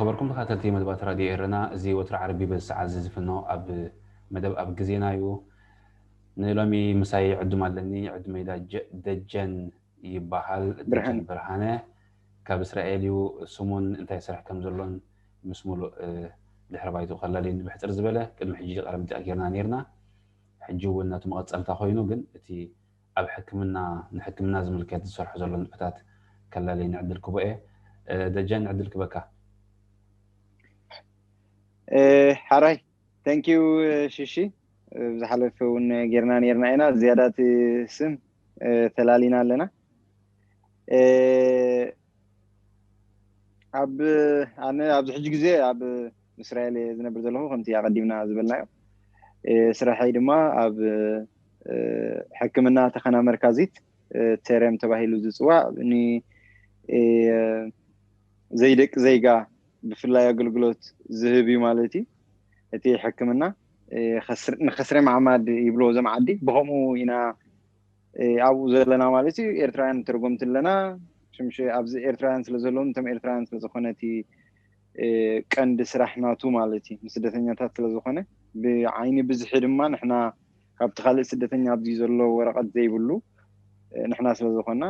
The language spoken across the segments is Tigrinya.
ዝኸበርኩም ተኸታተልቲ መደባት ራድዮ ኤረና፣ እዚ ወትሪ ዓርቢ በዚ ሰዓት እዚ ዝፍኖ ኣብ መደብ ኣብ ግዜና እዩ። ንሎሚ ምሳይ ዕዱም ኣለኒ። ዕዱመይ ዳጀ-፣ ደጀን ይበሃል። ብርሃነ። ደጀን ብርሃነ ካብ እስራኤል እዩ። ስሙን እንታይ ይሰርሕ ከም ዘሎን ምስ ሙሉእ፣ እ፣ ድሕረ ባይትኡ ከላልየኒ ብሕጽር ዝበለ። ቅድሚ ሕጂ ቃለ መጠይቕ ጌርና ኔርና። ሕጂ እውን ነቲ መቐጸልታ ኮይኑ፣ ግን እቲ ኣብ ሕክምና፣ ንሕክምና ዝምልከት ዝሰርሖ ዘሎ ንጥፈታት ከላልየኒ ዕድል ክቦ እየ። እ፣ ደጀን ዕድል ክበካ። እ፣ ሓራይ፣ thank you፣ እ፣ ሽሺ። እ፣ ብዝሓለፈ እውን ጌርና ኔርና ኢና። ዝያዳ እቲ ስም፣ እ፣ ተላሊና ኣለና። እ፣ ኣብ፣ ኣነ ኣብዚ ሕጂ ግዜ ኣብ እስራኤል እየ ዝነብር ዘለኹ፣ ከምቲ ኣቐዲምና ዝበልናዮ። እ፣ ስራሐይ ድማ ኣብ፣ እ፣ ሕክምና ተኸና መርካዚት፣ እ፣ ቴረም ተባሂሉ ዝጽዋዕ ን-፣ እ፣ ዘይደቂ ዜጋ ብፍላይ ኣገልግሎት ዝህብ እዩ ማለት እዩ። እቲ ሕክምና፣ እ፣ ከስር-፣ ንከስረ ማዕማድ ይብልዎ እዞም ዓዲ። ብኸምኡ ኢና፣ እ፣ ኣብኡ ዘለና ማለት እዩ። ኤርትራውያን ተርጎምቲ ኣለና። ሽምሽ ኣብዚ ኤርትራውያን ስለ ዘለዉ፣ እቶም ኤርትራውያን ስለ ዝኾነ እቲ፣ እ፣ ቀንዲ ስራሕ ናቱ ማለት እዩ፣ ንስደተኛታት ስለ ዝኾነ፣ ብዓይኒ ብዝሒ ድማ ንሕና ካብቲ ካልእ ስደተኛ ኣብዚ ዘሎ ወረቐት ዘይብሉ፣ እ፣ ንሕና ስለ ዝኾና፣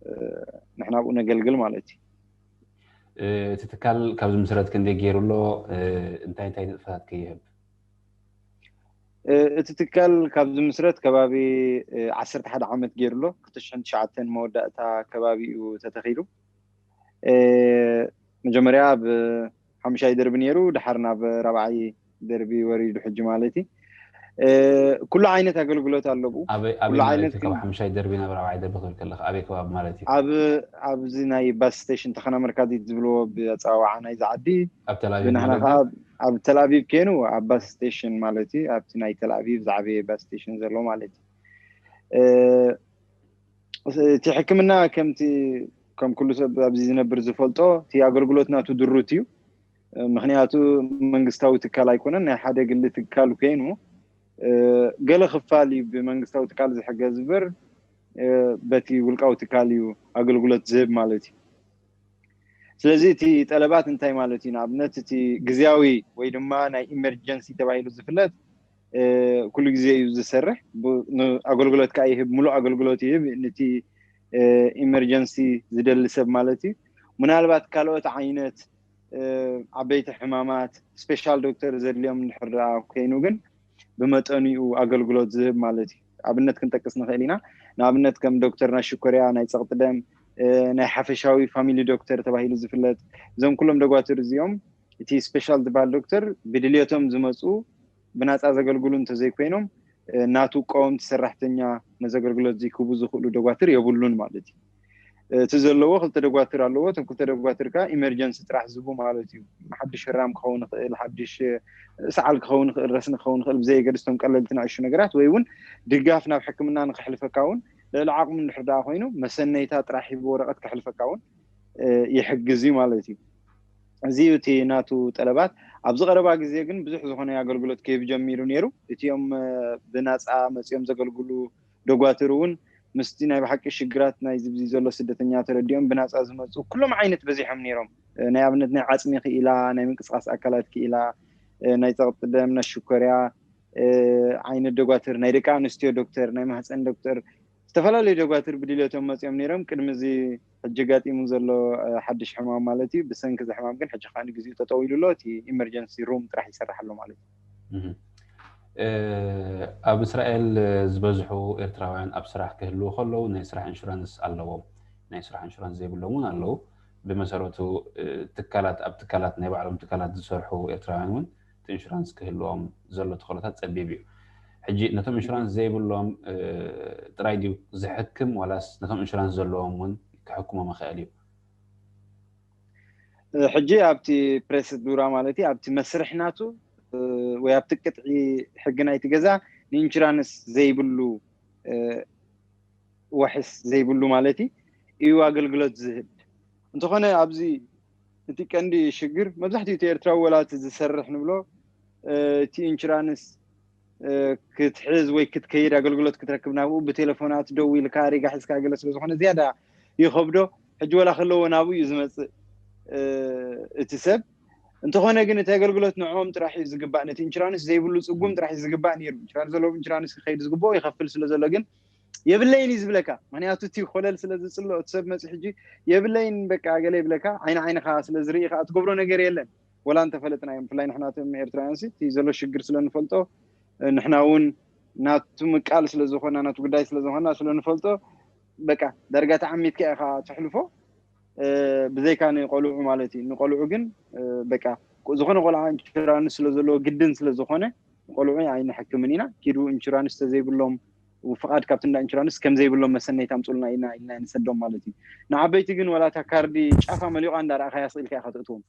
እ፣ ንሕና ኣብኡ ነገልግል ማለት እዩ። እ፣ እቲ ትካል ካብ ዝምስረት ክንደይ ገይሩ ኣሎ? እ፣ እንታይ እንታይ ንጥፈታት ከ ይህብ? እ፣ እቲ ትካል ካብ ዝምስረት ከባቢ፣ እ፣ ዓሰርተ ሓደ ዓመት ገይሩ ኣሎ። ክልተ ሽሕን ትሽዓተን መወዳእታ ከባቢ እዩ ተተኺሉ። እ፣ መጀመርያ ኣብ ሓሙሻይ ደርቢ ነይሩ፣ ድሓር ናብ ራብዓይ ደርቢ ወሪዱ ሕጂ ማለት እዩ። እ፣ ኩሉ ዓይነት ኣገልግሎት ኣሎ ብኡ። ኣበይ፣ ኣበይ ኩሉ ማለት ዓይነት እዩ? ካብ ግን ሓሙሻይ ደርቢ ናብ ራብዓይ ደርቢ ክብል ከለኻ ኣበይ ከባቢ ማለት እዩ? ኣብ፣ ኣብዚ ናይ ባስ ስቴሽን ተኸና መርካዚት ዝብልዎ ብኣጸዋውዓ ናይዚ ዓዲ። ኣብ ተል ኣቪቭ ብናህና ማለት ከኣ ድዩ? ኣብ፣ ኣብ ተል ኣቪቭ ከይኑ ኣብ ባስ ስቴሽን ማለት እዩ። ኣብቲ ናይ ተል ኣቪቭ ዝዓበየ ባስ ስቴሽን ዘሎ ማለት እዩ። እ፣ እቲ ሕክምና ከምቲ፣ ከም ኩሉ ሰብ ኣብዚ ዝነብር ዝፈልጦ፣ እቲ ኣገልግሎት ናቱ ድሩት እዩ። ምኽንያቱ መንግስታዊ ትካል ኣይኮነን፣ ናይ ሓደ ግሊ ትካል ኮይኑ፣ እ፣ ገለ ክፋል እዩ ብመንግስታዊ ትካል ዝሕገዝ እምበር፣ እ፣ በቲ ውልቃዊ ትካል እዩ ኣገልግሎት ዝህብ ማለት እዩ። ስለዚ እቲ ጠለባት እንታይ ማለት እዩ? ንኣብነት እቲ ግዝያዊ ወይ ድማ ናይ ኢመርጀንሲ ተባሂሉ ዝፍለጥ፣ እ፣ ኩሉ ግዜ እዩ ዝሰርሕ። ብ-፣ ን-፣ ኣገልግሎት ከኣ ይህብ፣ ሙሉእ ኣገልግሎት ይህብ። ነቲ፣ እ፣ ኢመርጀንሲ ዝደሊ ሰብ ማለት እዩ። ምናልባት ካልኦት ዓይነት፣ እ፣ ዓበይቲ ሕማማት፣ ስፔሻል ዶክተር ዘድልዮም እንድሕር ደኣ ኮይኑ ግን ብመጠኑ እዩ ኣገልግሎት ዝህብ ማለት እዩ። ኣብነት ክንጠቅስ ንኽእል ኢና። ንኣብነት ከም ዶክተር ናይ ሽኮርያ፣ ናይ ጸቕጢ ደም፣ እ፣ ናይ ሓፈሻዊ ፋሚሊ ዶክተር ተባሂሉ ዝፍለጥ፣ እዞም ኩሎም ደጓትር እዚኦም እቲ ስፔሻል ዝበሃል ዶክተር ብድልየቶም ዝመጹ ብናጻ ዘገልግሉ እንተዘይኮይኖም፣ እ፣ ናቱ ቀወምቲ ሰራሕተኛ ነዚ ኣገልግሎት እዚ ክህቡ ዝኽእሉ ደጓትር የብሉን ማለት እዩ። እ፣ እቲ ዘለዎ ክልተ ደጓትር ኣለዎ። እቶም ክልተ ደጓትር ከኣ ኢመርጀንሲ ጥራሕ ዝህቡ ማለት እዩ። ሓድሽ ህራም ክኸውን ይኽእል፣ ሓድሽ፣ እ፣ ሰዓል ክኸውን ይኽእል፣ ረስኒ ክኸውን ይኽእል፣ ብዘየገድስ እቶም ቀለልቲ ንኣሽቱ ነገራት፣ ወይ እውን ድጋፍ ናብ ሕክምና ንኸሕልፈካ እውን ልዕሊ ዓቕሙ እንድሕር ደኣ ኮይኑ መሰነይታ ጥራሕ ሂቡ ወረቐት ከሕልፈካ እውን፣ እ፣ ይሕግዝ እዩ ማለት እዩ። እዚ እዩ እቲ ናቱ ጠለባት። ኣብዚ ቀረባ ግዜ ግን ብዙሕ ዝኾነ ኣገልግሎት ክህብ ጀሚሩ ነይሩ። እቲኦም፣ እ፣ ብናጻ መጺኦም ዘገልግሉ ደጓትር እውን ምስቲ ናይ ብሓቂ ሽግራት ናይ ዝብዚ ዘሎ ስደተኛ ተረዲኦም ብናጻ ዝመጹ ኩሎም ዓይነት በዚሖም ነይሮም። እ፣ ናይ ኣብነት ናይ ዓጽሚ ክኢላ፣ ናይ ምንቅስቃስ ኣካላት ክኢላ፣ እ፣ ናይ ጸቕጢ ደም፣ ናይ ሽኮርያ፣ እ፣ ዓይነት ደጓትር፣ ናይ ደቂ ኣንስትዮ ዶክተር፣ ናይ ማህፀን ዶክተር፣ ዝተፈላለዩ ደጓትር ብድልየቶም መጺኦም ነይሮም። ቅድሚ እዚ ሕጂ ጋጢሙ ዘሎ፣ እ፣ ሓድሽ ሕማም ማለት እዩ። ብሰንኪ እዚ ሕማም ግን ሕጂ ከኣ ንግዚኡ ተጠዊሉ ኣሎ። እቲ ኢመርጀንሲ ሩም ጥራሕ ይሰርሕ ኣሎ ማለት እዩ። እህ። እ፣ ኣብ እስራኤል ዝበዝሑ ኤርትራውያን ኣብ ስራሕ ክህልዉ ከለዉ ናይ ስራሕ ኢንሹራንስ ኣለዎም። ናይ ስራሕ ኢንሹራንስ ዘይብሎም እውን ኣለዉ። ብመሰረቱ፣ እ፣ ትካላት፣ ኣብ ትካላት፣ ናይ ባዕሎም ትካላት ዝሰርሑ ኤርትራውያን እውን እቲ ኢንሹራንስ ክህልዎም ዘሎ ተኽእሎታት ጸቢብ እዩ። ሕጂ ነቶም ኢንሹራንስ ዘይብሎም፣ እ፣ ጥራይ ድዩ ዝሕክም ዋላስ ነቶም ኢንሹራንስ ዘለዎም እውን ክሕክሞም ይኽእል እዩ? እ፣ ሕጂ ኣብቲ ፕሮሰዱራ ማለት እዩ፣ ኣብቲ መስርሕ ናቱ፣ እ፣ ወይ ኣብቲ ቅጥዒ ሕጊ ናይቲ ገዛ ንኢንሹራንስ ዘይብሉ፣ እ፣ ዋሕስ ዘይብሉ ማለት እዩ ኣገልግሎት ዝህብ። እንተኾነ ኣብዚ እቲ ቀንዲ ሽግር መብዛሕትኡ እቲ ኤርትራዊ ወላ እቲ ዝሰርሕ ንብሎ፣ እ፣ እቲ ኢንሹራንስ፣ እ፣ ክትሕዝ ወይ ክትከይድ ኣገልግሎት ክትረክብ ናብኡ ብቴሌፎናት ደው ኢልካ ሪጋ ሒዝካ ገለ ስለ ዝኾነ ዝያዳ ይኸብዶ። ሕጂ ወላ ከለዎ ናብኡ እዩ ዝመጽእ፣ እ፣ እቲ ሰብ። እንተኾነ ግን እቲ ኣገልግሎት ንዕኦም ጥራሕ እዩ ዝግባእ። ነቲ ኢንሹራንስ ዘይብሉ ፅጉም ጥራሕ እዩ ዝግባእ ነይሩ። ኢንሹራንስ ዘለዎ ኢንሹራንስ ክኸይድ ዝግብኦ ይኸፍል ስለ ዘሎ ግን የብለይን እዩ ዝብለካ። ምክንያቱ እቲ ኮለል ስለ ዝፅልኦ እቲ ሰብ መፂ ሕጂ የብለይን በቃ ገለ ይብለካ። ዓይኒ ዓይንኻ ስለ ዝርኢ ከዓ ትገብሮ ነገር የለን። ወላ እንተፈለጥና እዮም ብፍላይ ንሕናቶም ኤርትራውያን እቲ ዘሎ ሽግር ስለ ንፈልጦ ንሕና እውን ናቱ ምቃል ስለ ዝኾና ናቱ ጉዳይ ስለ ዝኾና ስለ ንፈልጦ በቃ ዳርጋ ተዓሚትካ ኢኻ ትሕልፎ። ብዘይካ ንቆልዑ ማለት እዩ። ንቆልዑ ግን በቃ ዝኾነ ቆልዓ ኢንሹራንስ ስለ ዘለዎ ግድን ስለ ዝኾነ ንቆልዑ ኣይንሕክምን ኢና። ኪዱ ኢንሹራንስ ተዘይብሎም ፍቓድ ካብቲ እንዳ ኢንሹራንስ ከም ዘይብሎም መሰነይ ታምፁልና ኢና ኢልና ንሰዶም ማለት እዩ። ንዓበይቲ ግን ወላ እታ ካርዲ ጫፋ መሊቋ እንዳረኣኻያ ስኢልካ ኢኻ ተእትዎም።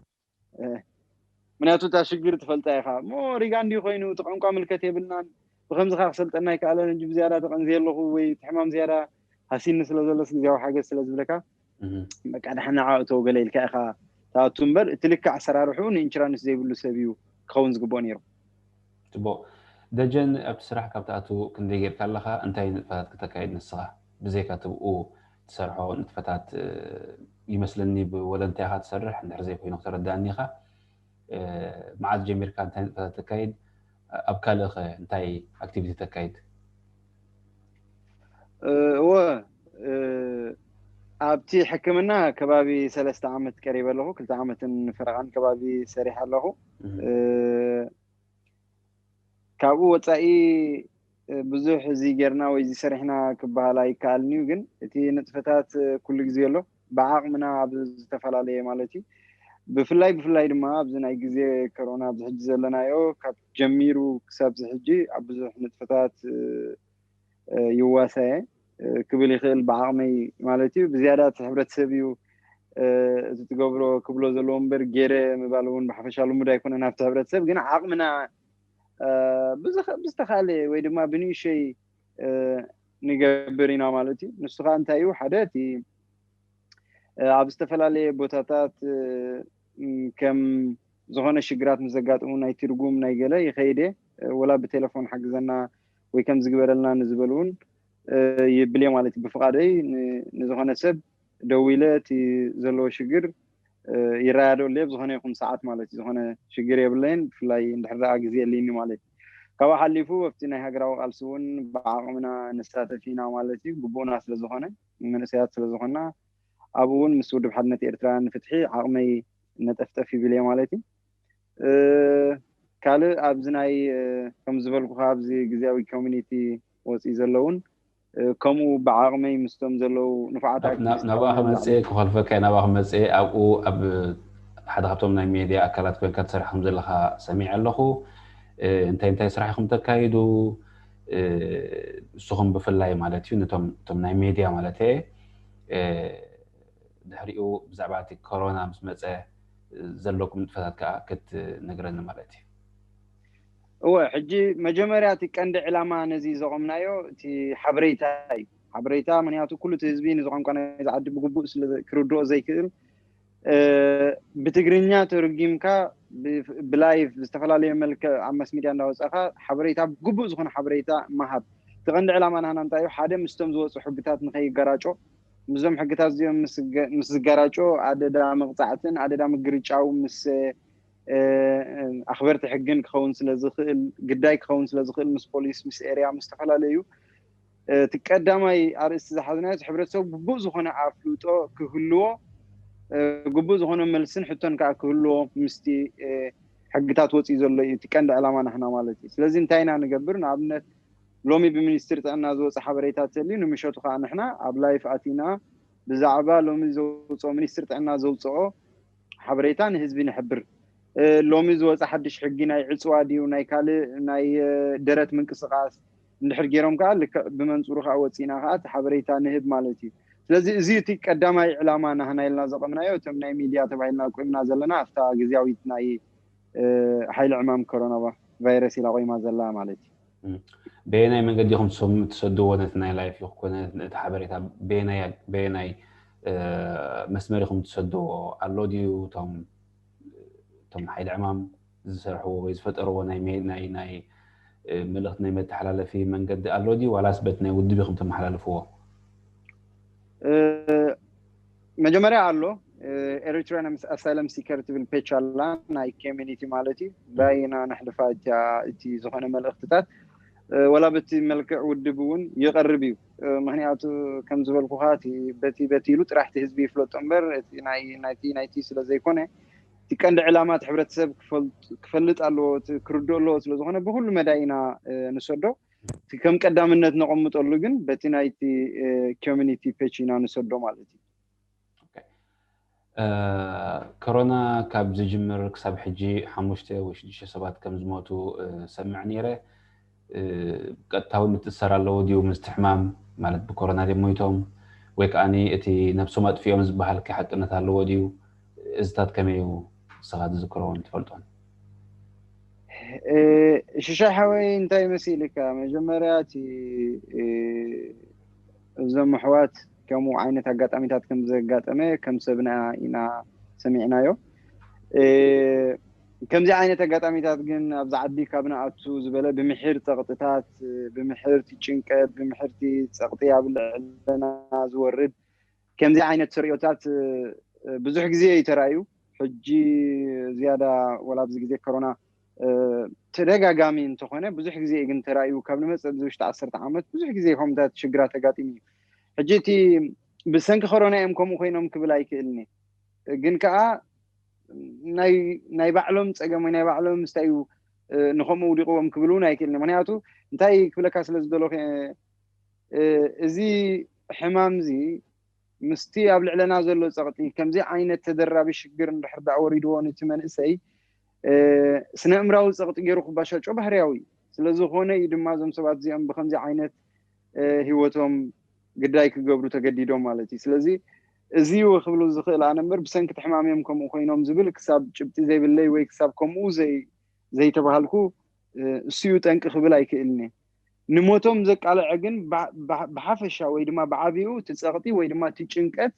ምክንያቱ እታ ሽግር ትፈልጣ ኢኻ እሞ ሪጋ እንዲዩ ኮይኑ እቲ ቋንቋ ምልከት የብልናን ብከምዚ ካ ክሰልጠና ይከኣለን እንጂ ብዝያዳ ተቐንዝየ ኣለኹ ወይ እቲ ሕማም ዝያዳ ሃሲኒ ስለ ዘሎስ ግዜያዊ ሓገዝ ስለ ዝብለካ በቃ ድሓን ንዓ እቶ ገለ ኢልካ ኢኻ ትኣቱ እምበር እቲ ልክዕ ኣሰራርሕኡ ንኢንሹራንስ ዘይብሉ ሰብ እዩ ክኸውን ዝግብኦ ነይሩ። ፅቡቕ። ደጀን ኣብቲ ስራሕ ካብ ትኣቱ ክንደይ ጌርካ ኣለኻ? እንታይ ንጥፈታት ክተካይድ ንስኻ? ብዘይካ እቲ ብኡ ትሰርሖ ንጥፈታት ይመስለኒ ብወለንታ ኢኻ ትሰርሕ እንድሕር ዘይኮይኑ ክተረዳእኒ ኢኻ። መዓዝ ጀሚርካ እንታይ ንጥፈታት ተካይድ? ኣብ ካልእ ኸ እንታይ ኣክቲቪቲ ተካይድ? እወ ኣብቲ ሕክምና ከባቢ ሰለስተ ዓመት ቀሪበ ኣለኹ። ክልተ ዓመትን ፈረቓን ከባቢ ሰሪሐ ኣለኹ። ካብኡ ወፃኢ ብዙሕ እዚ ጌርና ወይ እዚ ሰሪሕና ክበሃል ኣይከኣልን እዩ። ግን እቲ ንጥፈታት ኩሉ ግዜ ኣሎ ብዓቕምና ኣብ ዝተፈላለየ ማለት እዩ። ብፍላይ ብፍላይ ድማ ኣብዚ ናይ ግዜ ኮሮና ኣብዚ ሕጂ ዘለናዮ ካብ ጀሚሩ ክሳብ እዚ ሕጂ ኣብ ብዙሕ ንጥፈታት ይዋሳየ ክብል ይኽእል ብዓቕመይ ማለት እዩ። ብዝያዳ እቲ ሕብረተሰብ እዩ እቲ ትገብሮ ክብሎ ዘለዎ እምበር ገይረ ምባል እውን ብሓፈሻ ልሙድ ኣይኮነን ኣብቲ ሕብረተሰብ። ግን ዓቕምና ብዝተኻለ ወይ ድማ ብንእሸይ ንገብር ኢና ማለት እዩ። ንሱ ከዓ እንታይ እዩ ሓደ እቲ ኣብ ዝተፈላለየ ቦታታት ከም ዝኾነ ሽግራት ምስ ዘጋጥሙ ናይ ትርጉም ናይ ገለ ይኸይደ ወላ ብቴሌፎን ሓግዘና ወይ ከም ዝግበረልና ንዝበል እውን ይብል ማለት እዩ። ብፍቓደይ ንዝኾነ ሰብ ደዊለ እቲ ዘለዎ ሽግር ይረዳደኣሉ እየ ብዝኾነ ይኹን ሰዓት ማለት እዩ። ዝኾነ ሽግር የብለይን ብፍላይ እንድሕር ደኣ ግዜ የለይኒ ማለት እዩ። ካብኡ ሓሊፉ ኣብቲ ናይ ሃገራዊ ቃልሲ እውን ብዓቕምና ንሳተፍ ኢና ማለት እዩ። ግቡእና ስለ ዝኾነ መንእሰያት ስለ ዝኾና ኣብኡ እውን ምስ ውድብ ሓድነት ኤርትራ ንፍትሒ ዓቕመይ ነጠፍጠፍ ይብል እየ ማለት እዩ። ካልእ ኣብዚ ናይ ከም ዝበልኩኻ ኣብዚ ግዜያዊ ኮሚኒቲ ወፂኡ ዘለውን ከምኡ ብዓቕመይ ምስቶም ዘለዉ ንፉዓት ናብኣ ክመፅእ ክኸልፈካ ናብኣ ክመፅእ ኣብኡ ኣብ ሓደ ካብቶም ናይ ሜድያ ኣካላት ኮይንካ ትሰርሕ ከም ዘለካ ሰሚዐ ኣለኹ። እንታይ እንታይ ስራሕ ኢኹም ተካይዱ? ንስኹም ብፍላይ ማለት እዩ ነቶም ናይ ሜድያ ማለት ድሕሪኡ ብዛዕባ እቲ ኮሮና ምስ መፀ ዘለኩም ንጥፈታት ከዓ ክትነግረኒ ማለት እዩ። እወ ሕጂ መጀመርያ እቲ ቀንዲ ዕላማ ነዚ ዘቆምናዮ እቲ ሓበሬታ እዩ። ሓበሬታ ምክንያቱ ኩሉ እቲ ህዝቢ ነዚ ቋንቋ ናይዚ ዓዲ ብግቡእ ስለ ክርድኦ ዘይክእል ብትግርኛ ተርጊምካ ብላይቭ ዝተፈላለየ መልክዕ ኣብ ማስ ሚድያ እንዳወፀእካ ሓበሬታ ግቡእ ዝኾነ ሓበሬታ ምሃብ እቲ ቀንዲ ዕላማ ናህና እንታይ እዩ ሓደ ምስቶም ዝወፁ ሕግታት ንኸይገራጮ ምስዞም ሕግታት እዚኦም ምስ ዝገራጮ ኣደዳ መቕፃዕትን ኣደዳ ምግርጫው ምስ ኣኽበርቲ ሕግን ክኸውን ስለ ዝኽእል ግዳይ ክኸውን ስለ ዝኽእል ምስ ፖሊስ ምስ ኤርያ ምስ ዝተፈላለዩ እቲ ቀዳማይ ኣርእስቲ ዝሓዝናዮ እቲ ሕብረተሰብ ግቡእ ዝኾነ ኣፍልጦ ክህልዎ ግቡእ ዝኾነ መልስን ሕቶን ከዓ ክህልዎ ምስቲ ሕግታት ወፂኡ ዘሎ እዩ እቲ ቀንዲ ዕላማ ናህና ማለት እዩ። ስለዚ እንታይ ኢና ንገብር ንኣብነት ሎሚ ብሚኒስትሪ ጥዕና ዝወፀ ሓበሬታ ተልዩ ንምሸቱ ከዓ ንሕና ኣብ ላይፍ ኣቲና ብዛዕባ ሎሚ ዘውፅኦ ሚኒስትሪ ጥዕና ዘውፅኦ ሓበሬታ ንህዝቢ ንሕብር። ሎሚ ዝወፀ ሓድሽ ሕጊ ናይ ዕፅዋ ድዩ ናይ ካልእ ናይ ደረት ምንቅስቃስ እንድሕር ገይሮም ከዓ ልክዕ ብመንፅሩ ከዓ ወፂና ከዓ እቲ ሓበሬታ ንህብ ማለት እዩ። ስለዚ እዚ እቲ ቀዳማይ ዕላማ ናህና ኢልና ዘቐምናዮ እቶም ናይ ሚድያ ተባሂልና ቆምና ዘለና ኣብታ ግዜያዊት ናይ ሓይሊ ዕማም ኮሮና ቫይረስ ኢላ ቆይማ ዘላ ማለት እዩ። በየናይ መንገዲ ኢኹም ትሰድዎ ነቲ ናይ ላይፍ ይኮነ ነቲ ሓበሬታ በየናይ መስመር ኢኹም ትሰድዎ ኣሎ ድዩ እቶም ሓይሊ ዕማም ዝሰርሕዎ ወይ ዝፈጠርዎ ናይ ናይ ናይ መልእክቲ ናይ መተሓላለፊ መንገዲ ኣሎ ድዩ ዋላስ በቲ ናይ ውድብ ኢኹም ተመሓላልፍዎ? መጀመርያ ኣሎ Eritrean Asylum Seeker ትብል ፔጅ ኣላ፣ ናይ ኮሚኒቲ ማለት እዩ። ባይና ነሕልፋ እቲያ፣ እቲ ዝኾነ መልእኽትታት ወላ በቲ መልክዕ ውድብ እውን ይቐርብ እዩ። ምክንያቱ ከም ዝበልኩኻ በቲ በቲ ኢሉ ጥራሕቲ ህዝቢ ይፍለጦ እምበር ናይቲ ናይቲ ስለ ዘይኮነ፣ እቲ ቀንዲ ዕላማ እቲ ሕብረተሰብ ክፈልጥ ኣለዎ፣ ክርድኦ ኣለዎ። ስለዝኾነ ብኩሉ መዳይ ኢና ንሰዶ። ከም ቀዳምነት ነቐምጠሉ ግን በቲ ናይቲ ኮሚኒቲ ፔጅ ኢና ንሰዶ ማለት እዩ። ኮሮና ካብ ዝጅምር ክሳብ ሕጂ ሓሙሽተ ወይ ሽዱሽተ ሰባት ከም ዝሞቱ ሰምዕ ነይረ። ቀጥታዊ ምትእሰር ኣለዎ ድዩ ምስቲ ሕማም? ማለት ብኮሮና ድዮም ሞይቶም ወይ ከዓ እቲ ነብሶም ኣጥፊኦም ዝበሃል ሓቅነት ኣለዎ ድዩ? እዚታት ከመይ እዩ ንስኻ ትዝክሮን ትፈልጦን? ሽሻይ ሓወይ እንታይ መሲልካ? መጀመርያ እቲ እዞም ኣሕዋት ከምኡ ዓይነት ኣጋጣሚታት ከም ዘጋጠመ ከም ሰብና ኢና ሰሚዕናዮ። ከምዚ ዓይነት ኣጋጣሚታት ግን ኣብዚ ዓዲ ካብ ንኣቱ ዝበለ ብምሕር ፀቕጥታት፣ ብምሕርቲ ጭንቀት፣ ብምሕርቲ ፀቕጢ ኣብ ልዕለና ዝወርድ ከምዚ ዓይነት ስርዮታት ብዙሕ ግዜ እዩ ተራእዩ። ሕጂ ዝያዳ ወላ ኣብዚ ግዜ ኮሮና ተደጋጋሚ እንተኾነ ብዙሕ ግዜ ግን ተራእዩ ካብ ንመፅእ ኣብዚ ውሽጢ ዓሰርተ ዓመት ብዙሕ ግዜ ከምታት ሽግራት ተጋጢሙ እዩ። ሕጂ እቲ ብሰንኪ ኮሮና እዮም ከምኡ ኮይኖም ክብል ኣይክእልኒ። ግን ከዓ ናይ ባዕሎም ፀገም ወይ ናይ ባዕሎም ምስታይ እዩ ንከምኡ ውዲቕዎም ክብል እውን ኣይክእልኒ። ምክንያቱ እንታይ ክብለካ ስለ ዝደለኹ እዚ ሕማም እዚ ምስቲ ኣብ ልዕለና ዘሎ ፀቕጢ ከምዚ ዓይነት ተደራቢ ሽግር እንድሕር ደኣ ወሪድዎ ነቲ መንእሰይ ስነ እምራዊ ፀቕጢ ገይሩ ክባሻጮ ባህርያዊ እዩ። ስለዝኾነ እዩ ድማ እዞም ሰባት እዚኦም ብከምዚ ዓይነት ህይወቶም ግዳይ ክገብሩ ተገዲዶም ማለት እዩ። ስለዚ እዚ እዩ ክብሉ ዝኽእል ኣነ እምበር ብሰንኪ እቲ ሕማም እዮም ከምኡ ኮይኖም ዝብል ክሳብ ጭብጢ ዘይብለይ ወይ ክሳብ ከምኡ ዘይተባሃልኩ እሱ እዩ ጠንቂ ክብል ኣይክእልን እየ። ንሞቶም ዘቃልዐ ግን ብሓፈሻ ወይ ድማ ብዓቢኡ እቲ ፀቕጢ ወይ ድማ እቲ ጭንቀት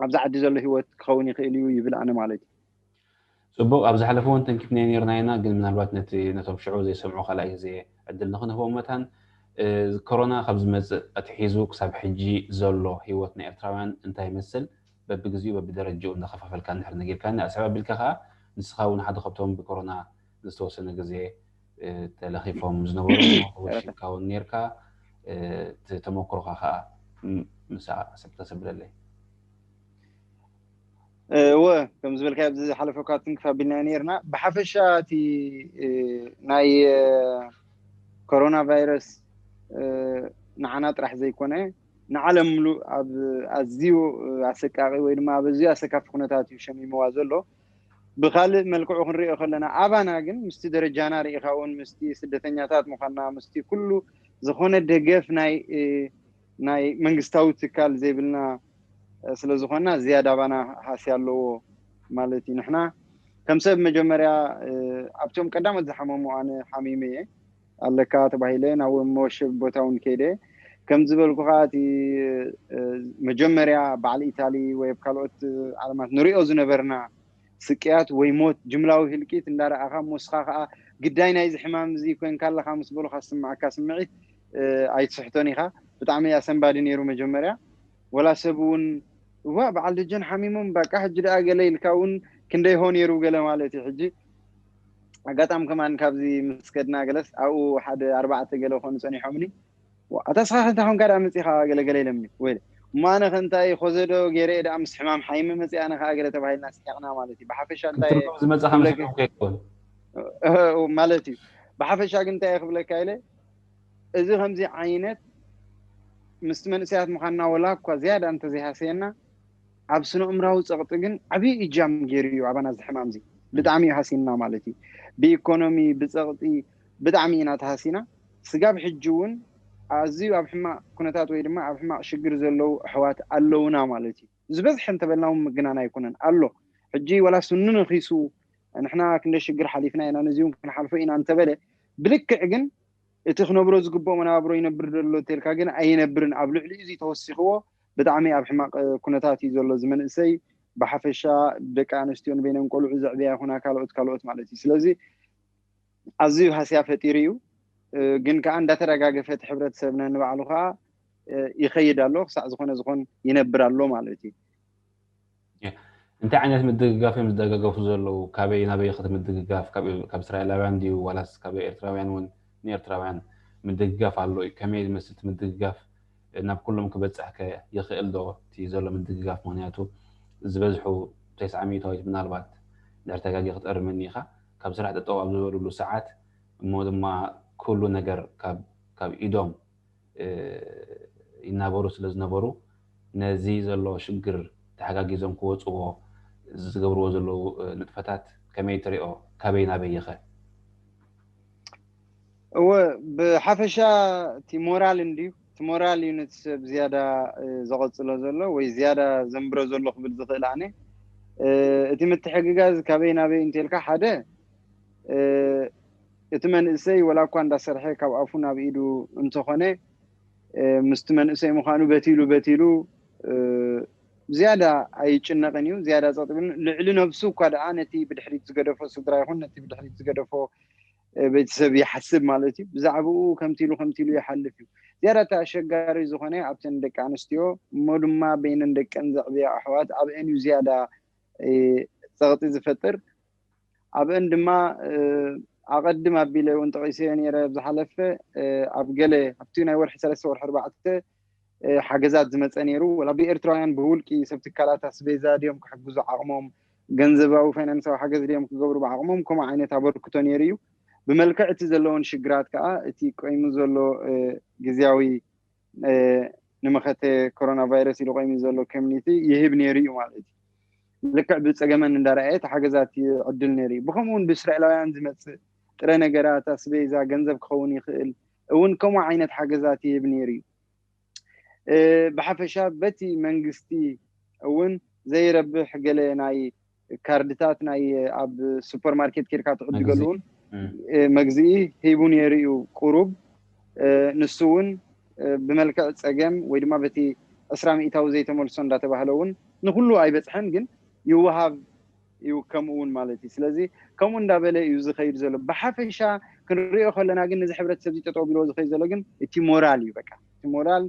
ኣብዚ ዓዲ ዘሎ ህይወት ክኸውን ይኽእል እዩ ይብል ኣነ ማለት እዩ። ፅቡቕ፣ ኣብ ዝሓለፈ እውን ተንኪፍናዮ ነርና ኢና፣ ግን ምናልባት ነቶም ሽዑ ዘይሰምዑ ካልኣይ ግዜ ዕድል ንክንህቦም መታን ኮሮና ካብ ዝመፅእ ኣትሒዙ ክሳብ ሕጂ ዘሎ ህይወት ናይ ኤርትራውያን እንታይ ይመስል? በብግዜኡ በብደረጃኡ እንዳኸፋፈልካ እንድሕር ነጊርካኒ ኣስዕብ ኣቢልካ ከዓ ንስኻ እውን ሓደ ካብቶም ብኮሮና ንዝተወሰነ ግዜ ተለኺፎም ዝነበሩ ሽካውን ኔርካ ተመክሮኻ ከዓ ምሳ ሰብተሰብለለይ። እወ፣ ከም ዝበልካ ኣብዚ ዝሓለፈ እኳ ትንክፍ ኣቢልና ኔርና። ብሓፈሻ እቲ ናይ ኮሮና ቫይረስ ንዓና ጥራሕ ዘይኮነ ንዓለም ምሉእ ኣብ ኣዝዩ ኣሰቃቂ ወይ ድማ ኣብ ኣዝዩ ኣሰካፊ ኩነታት እዩ ሸሚምዋ ዘሎ። ብካልእ መልክዑ ክንሪኦ ከለና ኣባና ግን ምስቲ ደረጃና ርኢካ እውን ምስቲ ስደተኛታት ምኳንና ምስቲ ኩሉ ዝኾነ ደገፍ ናይ ናይ መንግስታዊ ትካል ዘይብልና ስለዝኾንና ዝያዳ ኣባና ሃስያ ኣለዎ ማለት እዩ። ንሕና ከም ሰብ መጀመርያ ኣብቶም ቀዳሞት ዝሓመሙ ኣነ ሓሚመ እየ ኣለካ ተባሂለ ናብ መወሸቢ ቦታ እውን ከይደ ከም ዝበልኩ ከዓ እቲ መጀመርያ በዓል ኢታሊ ወይ ኣብ ካልኦት ዓለማት ንሪኦ ዝነበርና ስቅያት ወይ ሞት ጅምላዊ ህልቂት እንዳረኣኻ ሞስኻ ከዓ ግዳይ ናይዚ ሕማም እዚ ኮይንካ ኣለካ ምስ በሉካ ዝስምዓካ ስምዒት ኣይትስሕቶን ኢኻ። ብጣዕሚ ኣሰንባዲ ነይሩ መጀመርያ ወላ ሰብ እውን እዋ በዓል ደጀን ሓሚሞም በቃ ሕጂ ደኣ ገለ ኢልካ እውን ክንደይ ሆ ነይሩ ገለ ማለት እዩ። ሕጂ ኣጋጣሚ ከማን ካብዚ ምስ ከድና ገለስ ኣብኡ ሓደ ኣርባዕተ ገለ ኮኑ ፀኒሖምኒ ኣታ ስኻ ከንታ ኮንካ ደኣ መፂኻ ገለገለ ኢለምኒ ወይ እሞ ኣነ ከንታይ ኮዘዶ ገይረ ደኣ ምስ ሕማም ሓይሚ መፂ ኣነ ከዓ ገለ ተባሂልና ስሒቕና ማለት እዩ። ብሓፈሻ እንታይ ዝመፅኻ መስሎም ከይኮን ማለት እዩ። ብሓፈሻ ግን እንታይ ክብለካ ኢለ እዚ ከምዚ ዓይነት ምስቲ መንእሰያት ምዃንና ወላ እኳ ዝያዳ እንተዘይሃሰየና ኣብ ስነ እምራዊ ፀቕጢ ግን ዓብዪ እጃም ገይሩ እዩ ኣባና እዚ ሕማም እዚ ብጣዕሚ እዩ ሃሲንና ማለት እዩ። ብኢኮኖሚ ብፀቕጢ ብጣዕሚ ኢና ተሃሲና። ስጋብ ሕጂ እውን ኣዝዩ ኣብ ሕማቕ ኩነታት ወይ ድማ ኣብ ሕማቕ ሽግር ዘለዉ ኣሕዋት ኣለውና ማለት እዩ። ዝበዝሐ እንተበልና እውን ምግናን ኣይኮነን ኣሎ። ሕጂ ወላ ስኑ ነኺሱ ንሕና ክንደ ሽግር ሓሊፍና ኢና ነዚ እውን ክንሓልፎ ኢና እንተበለ ብልክዕ ግን እቲ ክነብሮ ዝግብኦ መናብሮ ይነብር ዘሎ ተልካ ግን ኣይነብርን ኣብ ልዕሊ እዚ ተወሲኽዎ ብጣዕሚ ኣብ ሕማቕ ኩነታት እዩ ዘሎ እዚ መንእሰይ ብሓፈሻ ደቂ ኣንስትዮ ንበይነን ቆልዑ ዘዕብያ ይኹና ካልኦት ካልኦት ማለት እዩ። ስለዚ ኣዝዩ ሃስያ ፈጢሩ እዩ። ግን ከዓ እንዳተደጋገፈ እቲ ሕብረተሰብና ንባዕሉ ከዓ ይኸይድ ኣሎ ክሳዕ ዝኾነ ዝኾን ይነብር ኣሎ ማለት እዩ። እንታይ ዓይነት ምድግጋፍ እዮም ዝደጋገፉ ዘለዉ? ካበይ ናበይ ኸ እቲ ምድግጋፍ? ካብ እስራኤላውያን ድዩ ዋላስ ካብ ኤርትራውያን እውን ንኤርትራውያን ምድግጋፍ ኣሎ እዩ? ከመይ ዝመስል እቲ ምድግጋፍ ናብ ኩሎም ክበጽሕ ከ ይኽእል ዶ እቲ ዘሎ ምድግጋፍ? ምኽንያቱ ዝበዝሑ ተስዓ ሚእታዊት ምናልባት ድሕር ተጋጊ ክትእርመኒ ኢኻ ካብ ስራሕ ጠጠው ኣብ ዝበሉሉ ሰዓት እሞ ድማ ኩሉ ነገር ካብ ኢዶም ይናበሩ ስለ ዝነበሩ ነዚ ዘሎ ሽግር ተሓጋጊዞም ክወፅዎ ዝገብርዎ ዘለዉ ንጥፈታት ከመይ ትሪኦ? ካበይ ናበይ ይኸ? እወ፣ ብሓፈሻ እቲ ሞራል እንድዩ፣ እቲ ሞራል እዩ ነቲ ሰብ ዝያዳ ዘቐፅሎ ዘሎ ወይ ዝያዳ ዘንብሮ ዘሎ ክብል ዝኽእል ኣነ። እቲ ምትሕግጋዝ ካበይ ናበይ እንተልካ ሓደ እቲ መንእሰይ ወላ እኳ እንዳሰርሐ ካብ ኣፉ ናብ ኢዱ እንተኾነ ምስቲ መንእሰይ ምዃኑ በቲሉ በቲሉ ዝያዳ ኣይጭነቕን እዩ፣ ዝያዳ ፀጥብን ልዕሊ ነብሱ እኳ ደኣ ነቲ ብድሕሪት ዝገደፎ ስድራ ይኹን ነቲ ብድሕሪት ዝገደፎ ቤተሰብ ይሓስብ ማለት እዩ። ብዛዕባኡ ከምቲ ኢሉ ከምቲ ኢሉ ይሓልፍ እዩ። ዝያዳ እቲ ኣሸጋሪ ዝኾነ ኣብተን ደቂ ኣንስትዮ እሞ ድማ በይነን ደቀን ዘዕብያ ኣሕዋት ኣብአን እዩ ዝያዳ ፀቕጢ ዝፈጥር። ኣብአን ድማ ኣቐድም ኣቢለ እውን ጠቒሰዮ ነይረ ኣብ ዝሓለፈ ኣብ ገለ ኣብቲ ናይ ወርሒ ሰለስተ ወርሒ ኣርባዕተ ሓገዛት ዝመፀ ነይሩ። ወላ ብኤርትራውያን ብውልቂ ሰብ ትካላት ኣስቤዛ ድዮም ክሕግዙ ዓቕሞም፣ ገንዘባዊ ፋይናንሳዊ ሓገዝ ድዮም ክገብሩ ብዓቕሞም ከምኡ ዓይነት ኣበርክቶ ነይሩ እዩ። ብመልክዕ እቲ ዘለውን ሽግራት ከዓ እቲ ቆይሙ ዘሎ ግዝያዊ ንመኸተ ኮሮና ቫይረስ ኢሉ ቆይሙ ዘሎ ኮሚኒቲ ይህብ ነይሩ እዩ ማለት እዩ። ልክዕ ብፀገመን እንዳረኣየ እቲ ሓገዛት ይዕድል ነይሩ እዩ። ብኸምኡ እውን ብእስራኤላውያን ዝመፅእ ጥረ ነገራት ኣስቤዛ ገንዘብ ክኸውን ይኽእል እውን ከምኡ ዓይነት ሓገዛት ይህብ ነይሩ እዩ። ብሓፈሻ በቲ መንግስቲ እውን ዘይረብሕ ገለ ናይ ካርድታት ናይ ኣብ ሱፐርማርኬት ኬድካ ትዕድገሉ እውን መግዝኢ ሂቡ ነይሩ እዩ። ቁሩብ ንሱ እውን ብመልክዕ ፀገም ወይ ድማ በቲ ዕስራ ሚእታዊ ዘይተመልሶ እንዳተባህለ እውን ንኩሉ ኣይበፅሐን፣ ግን ይወሃብ እዩ ከምኡ እውን ማለት እዩ። ስለዚ ከምኡ እንዳበለ እዩ ዝኸይድ ዘሎ። ብሓፈሻ ክንሪኦ ከለና ግን ነዚ ሕብረተሰብ እዚ ጠጠው ቢልዎ ዝኸይድ ዘሎ ግን እቲ ሞራል እዩ። በቃ እቲ ሞራል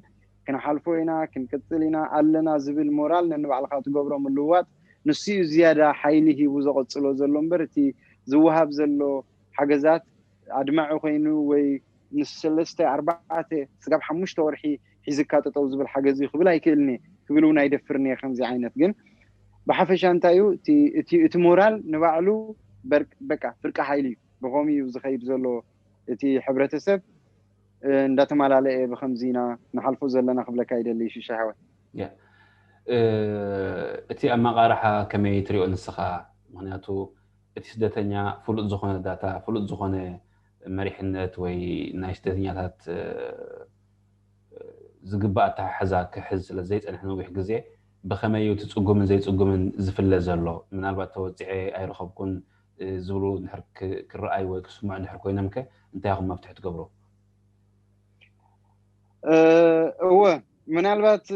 ክንሓልፎ ኢና፣ ክንቅፅል ኢና፣ ኣለና ዝብል ሞራል ነንባዕልኻ ትገብሮ ምልውዋጥ ንሱ እዩ ዝያዳ ሓይሊ ሂቡ ዘቐፅሎ ዘሎ እምበር እቲ ዝወሃብ ዘሎ ሓገዛት ኣድማዒ ኮይኑ ወይ ንሰለስተ ኣርባዕተ ስጋብ ሓሙሽተ ወርሒ ሒዝካ ጠጠው ዝብል ሓገዝ እዩ ክብል ኣይክእልን እየ ክብል እውን ኣይደፍርን እየ። ከምዚ ዓይነት ግን ብሓፈሻ እንታይ እዩ እቲ ሞራል ንባዕሉ በቃ ፍርቂ ሓይሊ እዩ። ብኸምኡ እዩ ዝኸይድ ዘሎ እቲ ሕብረተሰብ እንዳተማላለአ ብኸምዚ ኢና ንሓልፎ ዘለና ክብለካ ይደሊ ሽሻ ሓወይ። እቲ ኣመቃርሓ ከመይ ትሪኦ ንስኻ? ምክንያቱ እቲ ስደተኛ ፍሉጥ ዝኾነ ዳታ ፍሉጥ ዝኾነ መሪሕነት ወይ ናይ ስደተኛታት ዝግባእ ኣተሓሕዛ ክሕዝ ስለ ዘይፀንሐ ነዊሕ ግዜ ብኸመይ እዩ እቲ ፅጉምን ዘይፅጉምን ዝፍለ ዘሎ? ምናልባት ተወፂዐ ኣይረኸብኩን ዝብሉ ክረኣዩ ወይ ክስምዑ እንድሕር ኮይኖም ከ እንታይ ኢኹም መፍትሒ ትገብሩ? እወ፣ ምናልባት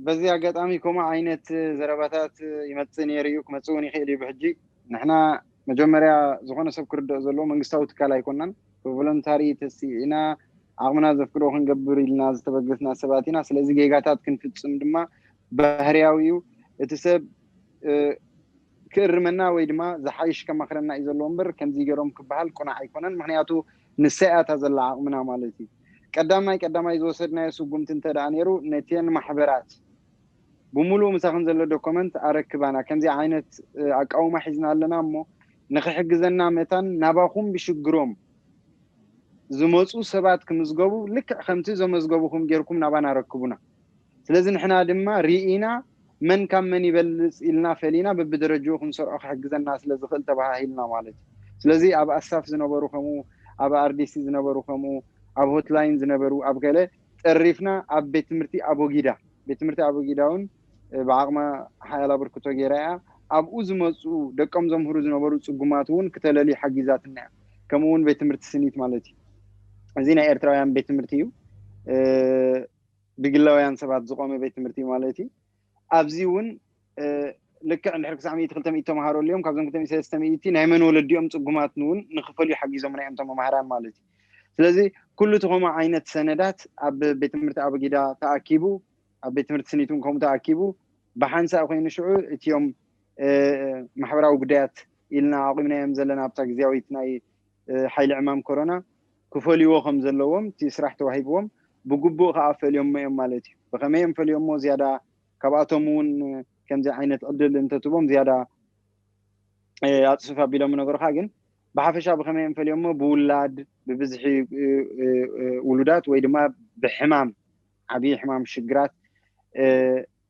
በዚ ኣጋጣሚ ከምኡ ዓይነት ዘረባታት ይመፅእ ነይሩ እዩ፣ ክመፅእ እውን ይኽእል እዩ። ብሕጂ ንሕና መጀመርያ ዝኾነ ሰብ ክርድኦ ዘለዎ መንግስታዊ ትካል ኣይኮናን። ብቮለንታሪ ተሲኢና ዓቕምና ዘፍቅዶ ክንገብር ኢልና ዝተበገስና ሰባት ኢና። ስለዚ ጌጋታት ክንፍፅም ድማ ባህርያዊ እዩ። እቲ ሰብ ክእርመና ወይ ድማ ዝሓይሽ ከማኽረና እዩ ዘለዎ እምበር ከምዚ ገይሮም ክበሃል ቁናዕ ኣይኮነን። ምክንያቱ ንሳ እያ እታ ዘላ ዓቕምና ማለት እዩ። ቀዳማይ ቀዳማይ ዝወሰድናዮ ስጉምቲ እንተ ደኣ ነይሩ ነተን ማሕበራት ብምሉእ ምሳኽን ዘሎ ዶኮመንት ኣረክባና ከምዚ ዓይነት ኣቃውማ ሒዝና ኣለና እሞ ንኽሕግዘና መታን ናባኹም ብሽግሮም ዝመፁ ሰባት ክምዝገቡ ልክዕ ከምቲ ዘመዝገቡኹም ጌርኩም ናባና ረክቡና። ስለዚ ንሕና ድማ ርኢና መን ካብ መን ይበልፅ ኢልና ፈሊና በብደረጅኡ ክንሰርዖ ክሕግዘና ስለ ዝኽእል ተባሃሂልና ማለት እዩ። ስለዚ ኣብ ኣሳፍ ዝነበሩ ከምኡ ኣብ ኣርዲሲ ዝነበሩ ከምኡ ኣብ ሆትላይን ዝነበሩ ኣብ ገለ ጠሪፍና ኣብ ቤት ትምህርቲ ኣቦጊዳ ቤት ትምህርቲ ኣቦጊዳ እውን ብዓቕማ ሓያል ኣበርክቶ ገይራ እያ። ኣብኡ ዝመፁ ደቆም ዘምህሩ ዝነበሩ ፅጉማት እውን ክተለልዩ ሓጊዛትና እያ። ከምኡ እውን ቤት ትምህርቲ ስኒት ማለት እዩ። እዚ ናይ ኤርትራውያን ቤት ትምህርቲ እዩ። ብግላውያን ሰባት ዝቆመ ቤት ትምህርቲ ማለት እዩ። ኣብዚ እውን ልክዕ እንድሕር ክሳዕ ሚእቲ ክልተ ሚእቲ ተምሃሮ ኣለዮም። ካብዞም ክልተ ሚእቲ ሰለስተ ሚእቲ ናይ መን ወለዲኦም ፅጉማት እውን ንክፈልዩ ሓጊዞምና እዮም እቶም መምሃራን ማለት እዩ። ስለዚ ኩሉ እቲ ከምኡ ዓይነት ሰነዳት ኣብ ቤት ትምህርቲ ኣበጊዳ ተኣኪቡ ኣብ ቤት ትምህርቲ ስኒት እውን ከምኡ ተኣኪቡ ብሓንሳእ ኮይኑ ሽዑ እቲዮም ማሕበራዊ ጉዳያት ኢልና ኣቑምናዮም ዘለና ኣብታ ግዜያዊት ናይ ሓይሊ ዕማም ኮሮና ክፈልይዎ ከም ዘለዎም እቲ ስራሕ ተዋሂብዎም ብግቡእ ከዓ ፈልዮሞ እዮም ማለት እዩ። ብኸመይ እዮም ፈልዮሞ ዝያዳ ካብኣቶም እውን ከምዚ ዓይነት ዕድል እንተትቦም ዝያዳ ኣፅፍፍ ኣቢሎም ነገሩካ። ግን ብሓፈሻ ብኸመይ እዮም ፈልዮሞ ብውላድ ብብዝሒ ውሉዳት ወይ ድማ ብሕማም ዓብዪ ሕማም ሽግራት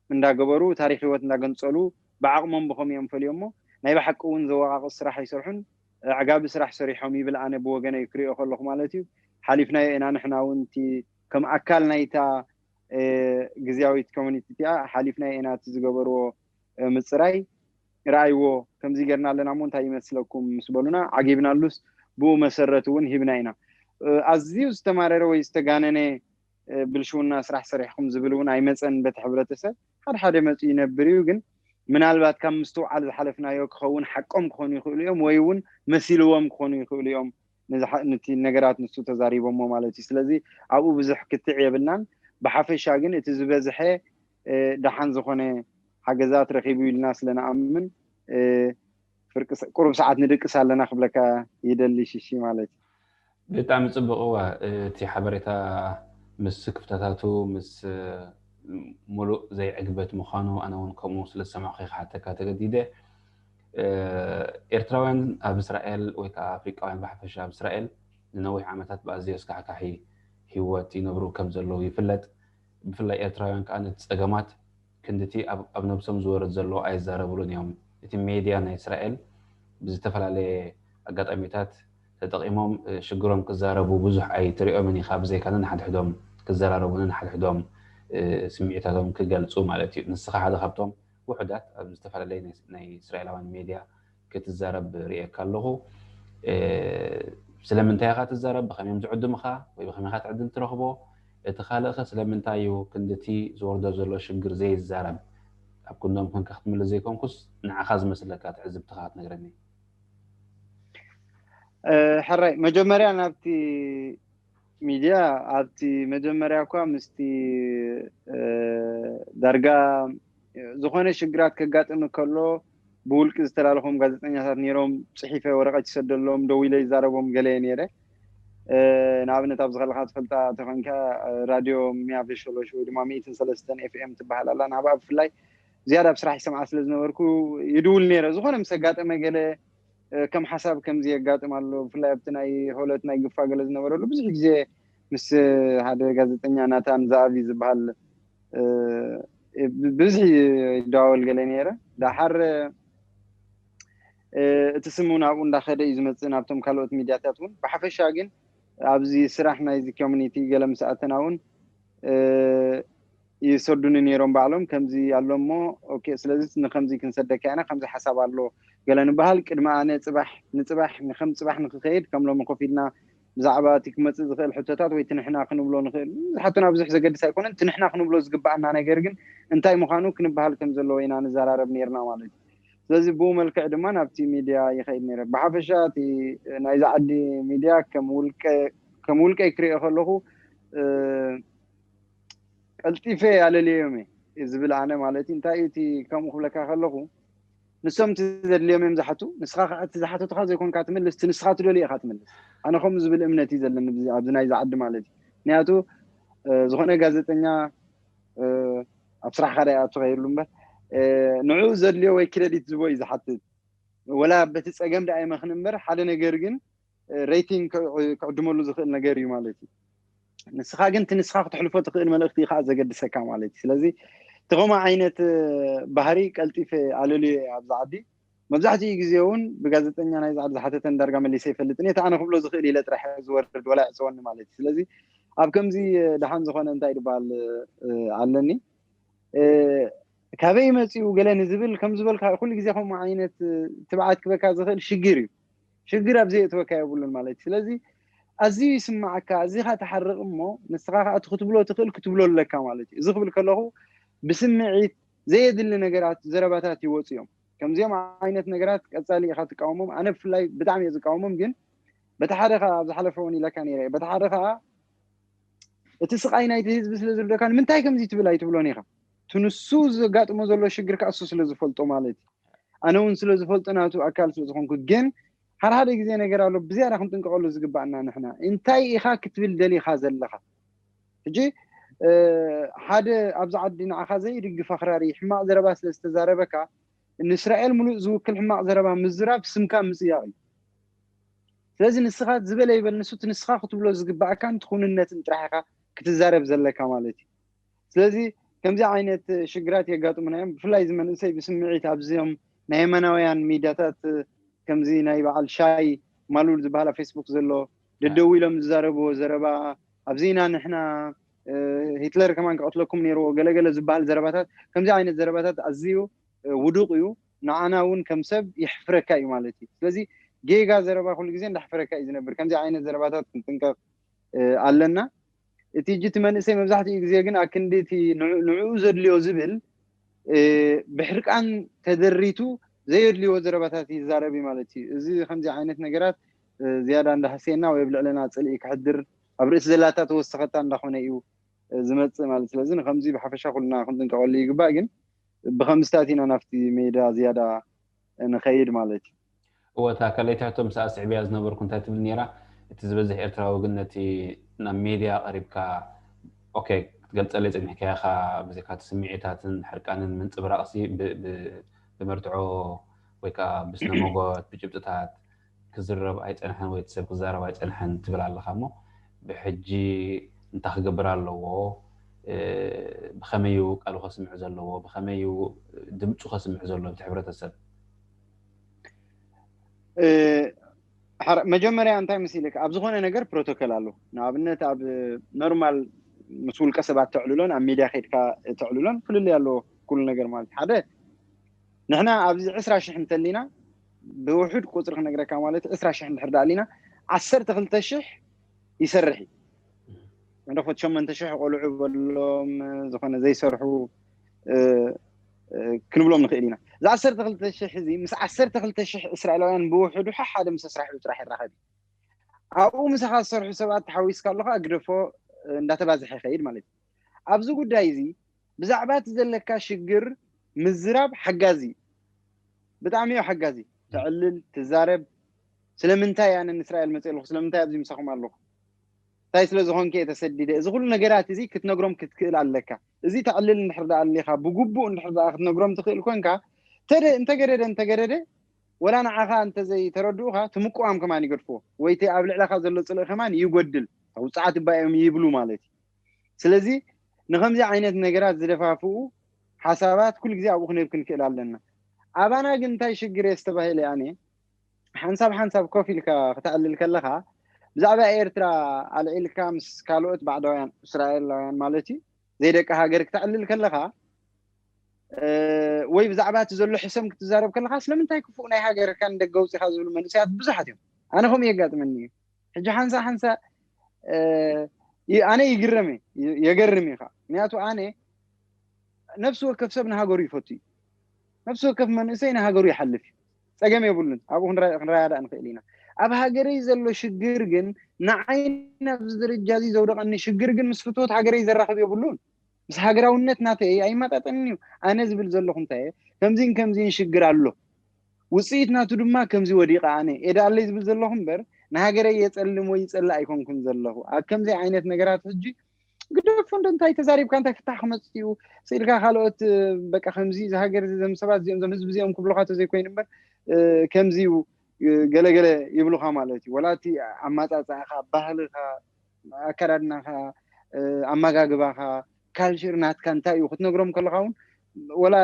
እንዳገበሩ ታሪክ ህይወት እንዳገንፀሉ ብዓቕሞም ብኸም እዮም ፈልዮሞ ናይ ብሓቂ እውን ዘወቃቕስ ስራሕ ኣይሰርሑን። ኣዕጋቢ ስራሕ ሰሪሖም ይብል ኣነ ብወገነይ ክሪኦ ከለኹ ማለት እዩ። ሓሊፍናዮ ኢና ንሕና እውን እቲ ከም ኣካል ናይታ ግዝያዊት ኮሚኒቲ እቲኣ ሓሊፍናዮ ኢና እቲ ዝገበርዎ ምፅራይ። ረኣይዎ ከምዚ ገርና ኣለና እሞ እንታይ ይመስለኩም ምስ በሉና ዓጊብናሉስ ብኡ መሰረት እውን ሂብና ኢና። ኣዝዩ ዝተማረረ ወይ ዝተጋነነ ብልሽውና ስራሕ ሰሪሕኩም ዝብል እውን ኣይመፀን በቲ ሕብረተሰብ ሓደ ሓደ መፁ ይነብር እዩ። ግን ምናልባት ካብ ምስትውዓል ዝሓለፍናዮ ክኸውን ሓቆም ክኾኑ ይኽእሉ እዮም ወይ እውን መሲልዎም ክኾኑ ይኽእሉ እዮም። ነቲ ነገራት ንሱ ተዛሪቦሞ ማለት እዩ። ስለዚ ኣብኡ ብዙሕ ክትዕ የብልናን። ብሓፈሻ ግን እቲ ዝበዝሐ ደሓን ዝኾነ ሓገዛት ረኺቡ ኢልና ስለንኣምን ቁሩብ ሰዓት ንድቅስ ኣለና ክብለካ ይደሊ ሽሺ ማለት እዩ። ብጣዕሚ ፅቡቅ እዋ እቲ ሓበሬታ ምስ ክፍተታቱ ምስ ሙሉእ ዘይዕግበት ምዃኑ ኣነ እውን ከምኡ ስለ ዝሰማዕኩ ክሓተካ ተገዲደ። ኤርትራውያን ኣብ እስራኤል ወይ ከዓ ኣፍሪቃውያን ብሓፈሻ ኣብ እስራኤል ንነዊሕ ዓመታት ብኣዝዮ ኣስካሕካሒ ህይወት ይነብሩ ከም ዘለዉ ይፍለጥ። ብፍላይ ኤርትራውያን ከዓ ነቲ ፀገማት ክንድቲ ኣብ ነብሶም ዝወርድ ዘሎ ኣይዛረብሉን እዮም። እቲ ሜድያ ናይ እስራኤል ብዝተፈላለየ ኣጋጣሚታት ተጠቂሞም ሽግሮም ክዛረቡ ብዙሕ ኣይትሪኦምን ኢኻ። ብዘይካ ነንሓድሕዶም ክዘራረቡ ነንሓድሕዶም ስምዒታቶም ክገልፁ ማለት እዩ። ንስኻ ሓደ ካብቶም ውሑዳት ኣብ ዝተፈላለየ ናይ እስራኤላውያን ሜድያ ክትዛረብ ርእየካ ኣለኹ። ስለምንታይ ኢኻ ትዛረብ? ብኸመይ እዮም ዝዕድሙኻ ወይ ብኸመይ ኢኻ ትዕድም ትረኽቦ? እቲ ካልእ ኸ ስለምንታይ እዩ ክንድቲ ዝወርዶ ዘሎ ሽግር ዘይዛረብ? ኣብ ክንዶም ኮንካ ክትምልስ ዘይኮንኩስ ንዓኻ ዝመስለካ ትዕዝብትኻ ክትነግረኒ። ሕራይ መጀመርያ ናብቲ ሚድያ ኣብቲ መጀመርያ እኳ ምስቲ ዳርጋ ዝኾነ ሽግራት ከጋጥም ከሎ ብውልቂ ዝተላለኹም ጋዜጠኛታት ነይሮም። ፅሒፈ ወረቐት ይሰደሎም፣ ደዊለ ይዛረቦም ገለ እየ ነይረ። ንኣብነት ኣብዚ ከለካ ትፈልጣ ተኮንካ ራድዮ ሚያ ቬሸሎሽ ወይ ድማ ሚእትን ሰለስተን ኤፍኤም ትበሃል ኣላ። ናብኣ ብፍላይ ዝያዳ ኣብ ስራሕ ይሰምዓ ስለ ዝነበርኩ ይድውል ነይረ። ዝኾነ ምስ ኣጋጠመ ገለ ከም ሓሳብ ከምዚ የጋጥም ኣሎ፣ ብፍላይ ኣብቲ ናይ ሆለት ናይ ግፋ ገለ ዝነበረሉ ብዙሕ ግዜ ምስ ሓደ ጋዜጠኛ ናታን ዛኣቢ ዝበሃል ብብዝሒ ይደዋወል ገለ ነይረ። ዳሓር እቲ ስም እውን ኣብኡ እንዳኸደ እዩ ዝመፅእ ናብቶም ካልኦት ሚድያታት እውን። ብሓፈሻ ግን ኣብዚ ስራሕ ናይዚ ኮሚኒቲ ገለ ምስ ኣተና እውን ይሰዱኒ ነይሮም ባዕሎም። ከምዚ ኣሎ እሞ ኦኬ፣ ስለዚ ንከምዚ ክንሰደካ ኢና፣ ከምዚ ሓሳብ ኣሎ ገለ ንበሃል። ቅድሚ ኣነ ፅባሕ ንፅባሕ ንከም ፅባሕ ንክኸይድ ከም ሎሚ ኮፍ ኢልና ብዛዕባ እቲ ክመፅእ ዝኽእል ሕቶታት ወይ ትንሕና ክንብሎ ንኽእል ዝሓቱና ብዙሕ ዘገድስ ኣይኮነን። ትንሕና ክንብሎ ዝግባኣና ነገር ግን እንታይ ምዃኑ ክንበሃል ከም ዘለዎ ኢና ንዘራረብ ነይርና ማለት እዩ። ስለዚ ብኡ መልክዕ ድማ ናብቲ ሚድያ ይኸይድ ነይረ። ብሓፈሻ እቲ ናይዚ ዓዲ ሚድያ ከም ውልቀ ከም ውልቀይ ክሪኦ ከለኹ ቀልጢፈ ኣለልዮም እየ ዝብል ኣነ ማለት እዩ። እንታይ እዩ እቲ ከምኡ ክብለካ ከለኹ ንሶም እቲ ዘድልዮም እዮም ዝሓቱ። ንስኻ ከዓ እቲ ዝሓተቱካ ዘይኮንካ ትምልስ፣ እቲ ንስኻ ትደልዮ ኢኻ ትምልስ። ኣነ ከምኡ ዝብል እምነት እዩ ዘለኒ ኣብዚ ናይዚ ዓዲ ማለት እዩ። ምክንያቱ ዝኾነ ጋዜጠኛ ኣብ ስራሕካ ዳ ይኣቱ ከይብሉ እምበር ንዕኡ ዘድልዮ ወይ ክረዲት ዝቦ እዩ ዝሓትት። ወላ በቲ ፀገም ዳ ኣይመኽን እምበር ሓደ ነገር ግን ሬቲንግ ክዕድመሉ ዝኽእል ነገር እዩ ማለት እዩ። ንስኻ ግን እቲ ንስኻ ክትሕልፎ ትኽእል መልእኽቲ እዩ ከዓ ዘገድሰካ ማለት እዩ። ስለዚ እቲ ከምኡ ዓይነት ባህሪ ቀልጢፈ ኣለልዮ እየ ኣብዚ ዓዲ። መብዛሕትኡ ግዜ እውን ብጋዜጠኛ ናይዚ ዓዲ ዝሓተተን ዳርጋ መሊሰ ይፈልጥን እየ። እቲ ኣነ ክብሎ ዝኽእል ኢለ ጥራሕ ዝወርድ ወላ ይዕፀወኒ ማለት እዩ። ስለዚ ኣብ ከምዚ ደሓን ዝኾነ እንታይ ድበሃል ኣለኒ ካበይ መፂኡ ገለ ንዝብል ከም ዝበልካ ኩሉ ግዜ ከምኡ ዓይነት ትብዓት ክበካ ዝኽእል ሽግር እዩ። ሽግር ኣብ ዘየእትወካ የብሉን ማለት እዩ። ስለዚ ኣዝዩ ይስማዓካ፣ ኣዚኻ ትሓርቕ እሞ ንስኻ ከዓ እቲ ክትብሎ ትኽእል ክትብሎ ኣለካ ማለት እዩ። እዚ ክብል ከለኹ ብስምዒት ዘየድሊ ነገራት ዘረባታት ይወፁ እዮም። ከምዚኦም ዓይነት ነገራት ቀፃሊ ኢኻ ትቃወሞም። ኣነ ብፍላይ ብጣዕሚ እየ ዝቃወሞም። ግን በቲ ሓደ ከዓ ኣብ ዝሓለፈ እውን ኢለካ ነይረ እየ። በቲ ሓደ ከዓ እቲ ስቓይ ናይቲ ህዝቢ ስለ ዝርደካ ንምንታይ ከምዚ ትብል ኣይትብሎን ኢኻ። እቲ ንሱ ዘጋጥሞ ዘሎ ሽግር ከዓ እሱ ስለ ዝፈልጦ ማለት እዩ። ኣነ እውን ስለ ዝፈልጦ ናቱ ኣካል ስለ ዝኾንኩ። ግን ሓደ ሓደ ግዜ ነገር ኣሎ ብዝያዳ ክንጥንቀቐሉ ዝግባኣና ንሕና። እንታይ ኢኻ ክትብል ደሊኻ ዘለኻ? ሕጂ ሓደ ኣብዚ ዓዲ ንዓኻ ዘይድግፍ ኣኽራሪ ሕማቕ ዘረባ ስለ ዝተዛረበካ፣ ንእስራኤል ምሉእ ዝውክል ሕማቕ ዘረባ ምዝራብ ስምካ ምጽያቕ እዩ። ስለዚ ንስኻ ዝበለ ይበል ንሱ፣ እቲ ንስኻ ክትብሎ ዝግባኣካን ትኹንነትን ጥራሕ ኢኻ ክትዛረብ ዘለካ ማለት እዩ። ስለዚ ከምዚ ዓይነት ሽግራት የጋጥሙና እዮም። ብፍላይ እዚ መንእሰይ ብስምዒት ኣብዚኦም ናይ የማናውያን ሚድያታት፣ ከምዚ ናይ በዓል ሻይ ማሉል ዝበሃል ኣብ ፌስቡክ ዘሎ፣ ደደው ኢሎም ዝዛረብዎ ዘረባ፣ ኣብዚና ንሕና ሂትለር ከማን ክቐትለኩም ነይርዎ ገለገለ ዝበሃል ዘረባታት፣ ከምዚ ዓይነት ዘረባታት ኣዝዩ ውዱቕ እዩ። ንዓና እውን ከም ሰብ የሕፍረካ እዩ ማለት እዩ። ስለዚ ጌጋ ዘረባ ኩሉ ግዜ እንዳሕፈረካ እዩ ዝነብር። ከምዚ ዓይነት ዘረባታት ክንጥንቀቕ ኣለና። እቲ ሕጂ እቲ መንእሰይ መብዛሕትኡ ግዜ ግን ኣክንዲ እቲ ንዕኡ ዘድልዮ ዝብል ብሕርቃን ተደሪቱ ዘየድልዮ ዘረባታት ይዛረብ እዩ ማለት እዩ። እዚ ከምዚ ዓይነት ነገራት ዝያዳ እንዳሃሰየና ወይ ኣብ ልዕለና ፅልኢ ክሕድር ኣብ ርእሲ ዘላታ ተወሰኸታ እንዳኾነ እዩ ዝመፅእ ማለት። ስለዚ ንከምዚ ብሓፈሻ ኩልና ክንጥንቀቐሉ ይግባእ። ግን ብከምዝታት ኢና ናብቲ ሜዳ ዝያዳ ንኸይድ ማለት እዩ። እወ፣ እታ ካልኣይቲ ሕቶ ምስ ኣስዕብያ ዝነበርኩ እንታይ ትብል ነይራ? እቲ ዝበዝሕ ኤርትራዊ ግን ነቲ ናብ ሜድያ ቀሪብካ ኦኬ ክትገልጸለይ ጸኒሕካ ኢኻ፣ ብዘይካ እቲ ስምዒታትን ሕርቃንን ምንጽብራቕሲ ብመርትዖ ወይ ከዓ ብስነ መጎት ብጭብጥታት ክዝረብ ኣይጸንሐን ወይ እቲ ሰብ ክዛረብ ኣይጸንሐን ትብል ኣለኻ እሞ ብሕጂ እንታይ ክገብር ኣለዎ? ብኸመይ እዩ ቃሉ ከስምዕ ዘለዎ? ብኸመይ እዩ ድምፁ ከስምዕ ዘለዎ እቲ ሕብረተሰብ? መጀመርያ እንታይ መሲልካ ኣብ ዝኾነ ነገር ፕሮቶኮል ኣሎ። ንኣብነት ኣብ ኖርማል ምስ ውልቀ ሰባት ተዕልሎን ኣብ ሚድያ ከይድካ ተዕልሎን ፍልልይ ኣለዎ። ኩሉ ነገር ማለት ሓደ ንሕና ኣብዚ ዕስራ ሽሕ እንተሊና ብውሑድ ቁፅሪ ክነግረካ ማለት ዕስራ ሽሕ እንድሕር ዳኣሊና ዓሰርተ ክልተ ሽሕ ይሰርሕ እዩ። ንደፎት ሸመንተ ሽሕ ቆልዑ በሎም ዝኾነ ዘይሰርሑ ክንብሎም ንኽእል ኢና። እዚ ዓሰርተ ክልተ ሽሕ እዚ ምስ ዓሰርተ ክልተ ሽሕ እስራኤላውያን ብውሕዱ ሓደ ምስ ኣስራሒቡ ጥራሕ ይራኸብ። ኣብኡ ምሳኻ ዝሰርሑ ሰባት ተሓዊስካ ኣለኻ ግደፎ እንዳተባዝሐ ይኸይድ ማለት እዩ። ኣብዚ ጉዳይ እዚ ብዛዕባ እቲ ዘለካ ሽግር ምዝራብ ሓጋዚ እዩ። ብጣዕሚ እዩ ሓጋዚ። ተዕልል፣ ትዛረብ፣ ስለምንታይ ኣነ ንእስራኤል መፅእ ኣለኹ፣ ስለምንታይ ኣብዚ ምሳኹም ኣለኹ፣ እንታይ ስለ ዝኾንከ እየ ተሰዲደ፣ እዚ ኩሉ ነገራት እዚ ክትነግሮም ክትክእል ኣለካ። እዚ ተዕልል እንድሕር ደኣ ኣሊኻ ብግቡእ እንድሕር ደኣ ክትነግሮም ትኽእል ኮንካ፣ ተደ እንተገደደ እንተገደደ ወላ ንዓኻ እንተዘይተረድኡኻ እቲ ምቁዋም ከማን ይገድፍዎ ወይ እቲ ኣብ ልዕለኻ ዘሎ ፅልኢ ከማን ይጎድል፣ ውፅዓት እባ እዮም ይብሉ ማለት እዩ። ስለዚ ንከምዚ ዓይነት ነገራት ዝደፋፍኡ ሓሳባት ኩሉ ግዜ ኣብኡ ክንህብ ክንክእል ኣለና። ኣባና ግን እንታይ ሽግር የስተባሂለ ኣነ ሓንሳብ ሓንሳብ ኮፍ ኢልካ ክተዕልል ከለኻ ብዛዕባ ኤርትራ ኣልዒልካ ምስ ካልኦት ባዕዳውያን እስራኤላውያን ማለት እዩ ዘይደቂ ሃገር ክተዕልል ከለኻ ወይ ብዛዕባ እቲ ዘሎ ሕሰም ክትዛረብ ከለኻ ስለምንታይ ክፉእ ናይ ሃገርካ ንደገ ውፅኻ ዝብሉ መንእሰያት ብዙሓት እዮም። ኣነ ከምኡ የጋጥመኒ እዩ። ሕጂ ሓንሳ ሓንሳ ኣነ ይግረም የገርም እዩ ከዓ ምክንያቱ ኣነ ነፍሲ ወከፍ ሰብ ንሃገሩ ይፈቱ እዩ። ነፍሲ ወከፍ መንእሰይ ንሃገሩ ይሓልፍ እዩ። ፀገም የብሉን። ኣብኡ ክንረዳዳእ ንኽእል ኢና። ኣብ ሃገረይ ዘሎ ሽግር ግን ንዓይ ናብዚ ደረጃ እዚ ዘውደቐኒ ሽግር ግን ምስ ፍትወት ሃገረይ ዘራኽብ የብሉን። ምስ ሃገራውነት ናተይ ኣይመጣጠንን እዩ። ኣነ ዝብል ዘለኹ እንታይ ከምዚን ከምዚን ሽግር ኣሎ። ውፅኢት ናቱ ድማ ከምዚ ወዲቐ ኣነ ኤዳ ኣለይ ዝብል ዘለኹ እምበር ንሃገረይ የፀልም ወይ ይፀልእ ኣይኮንኩን ዘለኹ። ኣብ ከምዚ ዓይነት ነገራት ሕጂ ግደፎ እንዶ እንታይ ተዛሪብካ እንታይ ፍታሕ ክመፅእ እዩ ስኢልካ ካልኦት በቃ ከምዚ እዚ ሃገር እዚ ዘም ሰባት እዚኦም ዘም ህዝቢ እዚኦም ክብሉካ ተዘይኮይኑ እምበር ከምዚ እዩ ገለገለ ይብሉካ ማለት እዩ። ወላ እቲ ኣማፃፅኣኻ ባህልኻ ኣከዳድናኻ ኣመጋግባኻ ካልቸር ናትካ እንታይ እዩ ክትነግሮም ከለካ እውን ወላ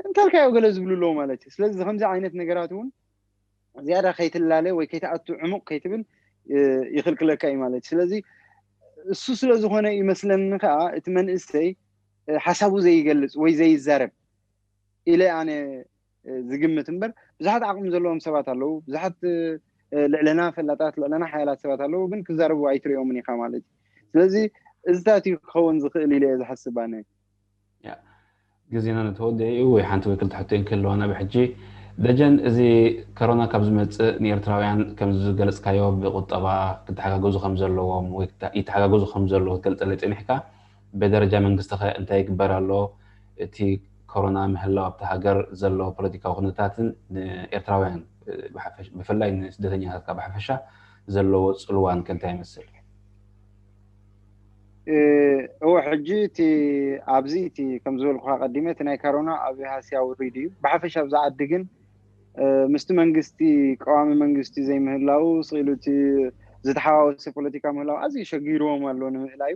እንተልካዮ ገለ ዝብሉ ኣለዉ ማለት እዩ። ስለዚ ከምዚ ዓይነት ነገራት እውን ዝያዳ ከይትላለ ወይ ከይትኣቱ ዕሙቕ ከይትብል ይኽልክለካ እዩ ማለት እዩ። ስለዚ እሱ ስለ ዝኾነ ይመስለኒ ከዓ እቲ መንእሰይ ሓሳቡ ዘይገልፅ ወይ ዘይዛረብ ኢለ ኣነ ዝግምት እምበር ብዙሓት ዓቕሚ ዘለዎም ሰባት ኣለዉ። ብዙሓት ልዕለና ፈላጣት ልዕለና ሓያላት ሰባት ኣለዉ፣ ግን ክዛረቡ ኣይትሪኦምን ኢኻ ማለት እዩ። ስለዚ እዚታት እዩ ክኸውን ዝኽእል ኢለ እየ ዝሓስብ ኣነ። ግዜና ነተወደ እዩ ወይ ሓንቲ ወይ ክልተ ሕቶ እንክህልዋና ብሕጂ ደጀን እዚ ከሮና ካብ ዝመፅእ ንኤርትራውያን ከም ዝገለፅካዮ ብቁጠባ ክተሓጋገዙ ከም ዘለዎም ወይ ይተሓጋገዙ ከም ዘለዉ ክትገልፀለይ ፀኒሕካ ብደረጃ መንግስቲ ከ እንታይ ይግበር ኣሎ እቲ ኮሮና ምህላው ኣብቲ ሃገር ዘሎ ፖለቲካዊ ኩነታትን ንኤርትራውያን ብሓፈሽ- ብፍላይ ንስደተኛታት ካብ ብሓፈሻ ዘለዎ ጽልዋ እንታይ ይመስል? እዎ ሕጂ እቲ ኣብዚ እቲ ከም ዝበልኩካ ቀዲመ እቲ ናይ ካሮና ኣብ ሃስያ ውሪድ እዩ። ብሓፈሻ ኣብዚ ዓዲ ግን ምስቲ መንግስቲ ቀዋሚ መንግስቲ ዘይምህላው ስኢሉ እቲ ዝተሓዋወሰ ፖለቲካ ምህላው ኣዝዩ ሸጊርዎም ኣሎ ንምእላዩ።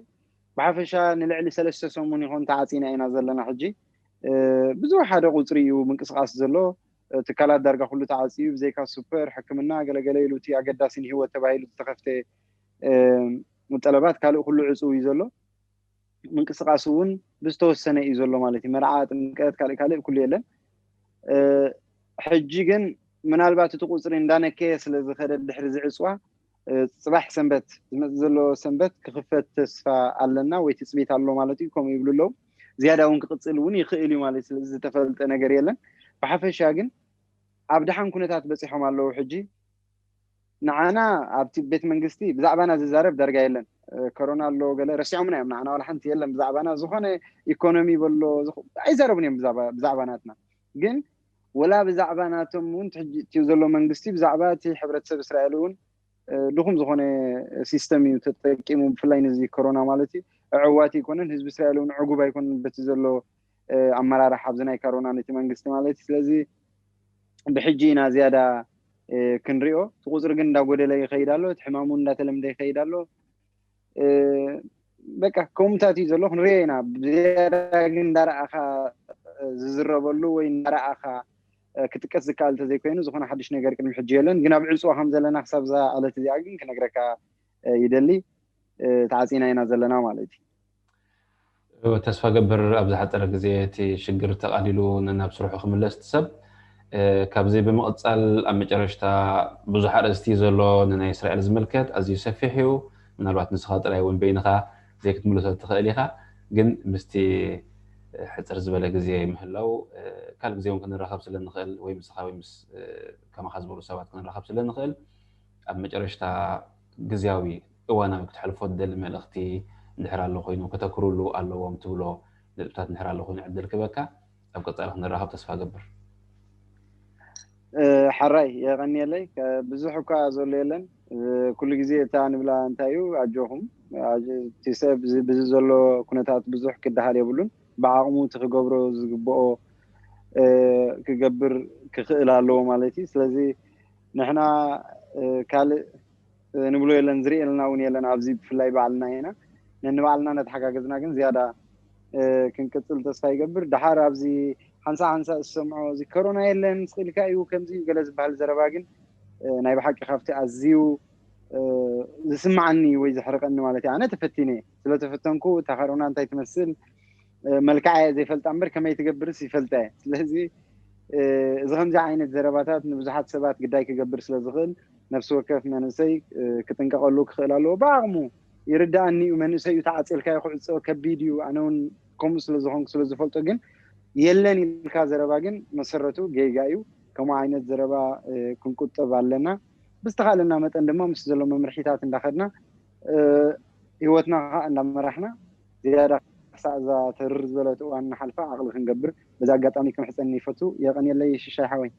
ብሓፈሻ ንልዕሊ ሰለስተ ሰሙን ይኾን ተዓፂና ኢና ዘለና ሕጂ። ብዙሕ ሓደ ቁፅሪ እዩ ምንቅስቃስ ዘሎ። ትካላት ዳርጋ ኩሉ ተዓፅዩ ብዘይካ ሱፐር ሕክምና ገለገለ ኢሉ እቲ ኣገዳሲ ንህይወት ተባሂሉ ዝተኸፍተ ጠለባት ካልእ ኩሉ ዕፁው እዩ ዘሎ። ምንቅስቃስ እውን ብዝተወሰነ እዩ ዘሎ ማለት እዩ። መርዓ፣ ጥምቀት፣ ካልእ ካልእ ኩሉ የለን። ሕጂ ግን ምናልባት እቲ ቁፅሪ እንዳነከየ ስለ ዝኸደ ድሕሪ ዝዕፅዋ ጽባሕ ሰንበት ዝመፅእ ዘሎ ሰንበት ክኽፈት ተስፋ ኣለና ወይ ትፅቢት ኣሎ ማለት እዩ። ከምኡ ይብሉ ኣለዉ። ዝያዳ እውን ክቕፅል እውን ይኽእል እዩ ማለት ስለዚ ዝተፈልጠ ነገር የለን። ብሓፈሻ ግን ኣብ ደሓን ኩነታት በፂሖም ኣለዉ። ሕጂ ንዓና ኣብቲ ቤት መንግስቲ ብዛዕባና ዝዛረብ ዳርጋ የለን። ኮሮና ኣሎ ገለ ረሲዖምና እዮም። ንዓና ዋላ ሓንቲ የለን ብዛዕባና ዝኾነ ኢኮኖሚ በሎ ኣይዛረቡን እዮም ብዛዕባ ናትና። ግን ወላ ብዛዕባ ናቶም እውን ሕጂ እቲ ዘሎ መንግስቲ ብዛዕባ እቲ ሕብረተሰብ እስራኤል እውን ድኹም ዝኾነ ሲስተም እዩ ተጠቂሙ። ብፍላይ ነዚ ኮሮና ማለት እዩ ዕዋት ኣይኮነን። ህዝቢ እስራኤል እውን ዕጉብ ኣይኮነን በቲ ዘሎ ኣመራርሓ ኣብዚ ናይ ኮሮና ነቲ መንግስቲ ማለት እዩ። ስለዚ ብሕጂ ኢና ዝያዳ ክንሪኦ። እቲ ቁፅሪ ግን እንዳጎደለ ይኸይድ ኣሎ። እቲ ሕማሙ እንዳተለምደ ይኸይድ ኣሎ። በቃ ከምኡታት እዩ ዘሎ። ክንሪኦ ኢና። ብዝያዳ ግን እንዳረኣኻ ዝዝረበሉ ወይ እንዳረኣኻ ክጥቀስ ዝከኣል እንተዘይኮይኑ ዝኾነ ሓድሽ ነገር ቅድሚ ሕጂ የለን። ግን ኣብ ዕፅዋ ከም ዘለና ክሳብ እዛ ዕለት እዚኣ ግን ክነግረካ ይደሊ። ተዓፂና ኢና ዘለና ማለት እዩ። ተስፋ ገብር ኣብ ዝሓፀረ ግዜ እቲ ሽግር ተቓሊሉ ነናብ ስርሑ ክምለስ እቲ ሰብ። ካብዚ ብምቕፃል ኣብ መጨረሽታ ብዙሕ ኣርእስቲ ዘሎ ንናይ እስራኤል ዝምልከት ኣዝዩ ሰፊሕ እዩ። ምናልባት ንስኻ ጥራይ እውን በይንኻ ዘይክትምልሶ ትኽእል ኢኻ። ግን ምስቲ ሕፅር ዝበለ ግዜ ምህላው ካልእ ግዜ እውን ክንራኸብ ስለ ንኽእል ወይ ምስኻ ወይ ምስ ከማኻ ዝበሉ ሰባት ክንራኸብ ስለ ንኽእል ኣብ መጨረሽታ ግዝያዊ እዋናዊ ክትሕልፎ ትደሊ መልእኽቲ እንድሕር ኣሎ ኮይኑ ከተክሩሉ ኣለዎም ትብሎ ነጥብታት እንድሕር ኣሎ ኮይኑ ዕድል ክበካ ኣብ ቀፃሊ ክንራኸብ ተስፋ ገብር። ሓራይ የቐንየለይ። ብዙሕ እኳ ዘሎ የለን። ኩሉ ግዜ እታ ንብላ እንታይ እዩ ኣጆኹም እቲ ሰብ ብዚ ዘሎ ኩነታት ብዙሕ ክደሃል የብሉን። ብዓቕሙ እቲ ክገብሮ ዝግብኦ ክገብር ክኽእል ኣለዎ ማለት እዩ። ስለዚ ንሕና ካልእ ንብሎ የለን፣ ዝርእየልና እውን የለን። ኣብዚ ብፍላይ ባዕልና ኢና ነንባዕልና ነተሓጋገዝና ግን ዝያዳ ክንቅፅል ተስፋ ይገብር። ደሓር ኣብዚ ሓንሳ ሓንሳ ዝሰምዖ እዚ ኮሮና የለን ስቕ ኢልካ እዩ ከምዚ እዩ ገለ ዝበሃል ዘረባ ግን ናይ ብሓቂ ካብቲ ኣዝዩ ዝስምዓኒ ወይ ዘሕርቐኒ ማለት እዩ። ኣነ ተፈቲነ ስለተፈተንኩ እታ ኮሮና እንታይ ትመስል መልክዓ እየ ዘይፈልጣ እምበር ከመይ ትገብርስ ይፈልጣ እየ። ስለዚ እዚ ከምዚ ዓይነት ዘረባታት ንብዙሓት ሰባት ግዳይ ክገብር ስለ ዝኽእል ነፍሲ ወከፍ መንእሰይ ክጥንቀቐሉ ክኽእል ኣለዎ። ብዓቕሙ ይርዳኣኒ እዩ። መንእሰይ እዩ ተዓፂልካዮ ክዕፀ ከቢድ እዩ። ኣነ እውን ከምኡ ስለ ዝኾንኩ ስለ ዝፈልጦ ግን የለን ኢልካ ዘረባ ግን መሰረቱ ጌጋ እዩ። ከምኡ ዓይነት ዘረባ ክንቁጠብ ኣለና። ብዝተኻለና መጠን ድማ ምስ ዘሎ መምርሒታት እንዳኸድና ህይወትና ከዓ እንዳመራሕና ዝያዳ ክሳዕ እዛ ተርር ዝበለት እዋን ንሓልፋ ዓቕሊ ክንገብር በዚ ኣጋጣሚ ክምሕፀኒ ይፈቱ። የቐንየለይ ሽሻይ ሓወይ።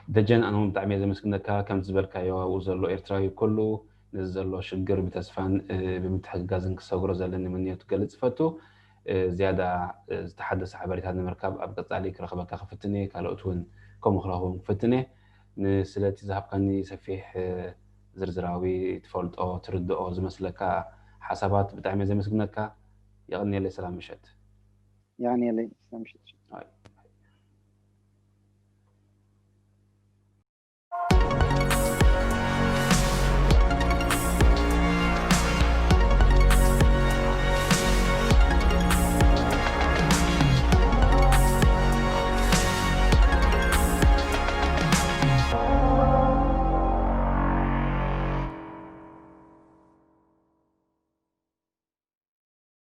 ደጀን ኣነ እውን ብጣዕሚ እየ ዘመስግነካ። ከምቲ ዝበልካዮ ኣብኡ ዘሎ ኤርትራዊ ኩሉ ነዚ ዘሎ ሽግር ብተስፋን ብምትሕግጋዝን ክሰግሮ ዘለኒ ምንዮት ክገልፅ ይፈቱ። ዝያዳ ዝተሓደሰ ሓበሬታት ንምርካብ ኣብ ቀፃሊ ክረኽበካ ክፍትን እየ። ካልኦት እውን ከምኡ ክረኽቦም ክፍትን እየ። ንስለቲ ዝሃብካኒ ሰፊሕ ዝርዝራዊ ትፈልጦ ትርድኦ ዝመስለካ ሓሳባት ብጣዕሚ እየ ዘመስግነካ። የቐንየለይ። ሰላም ምሸት። የቐንየለይ። ሰላም ምሸት።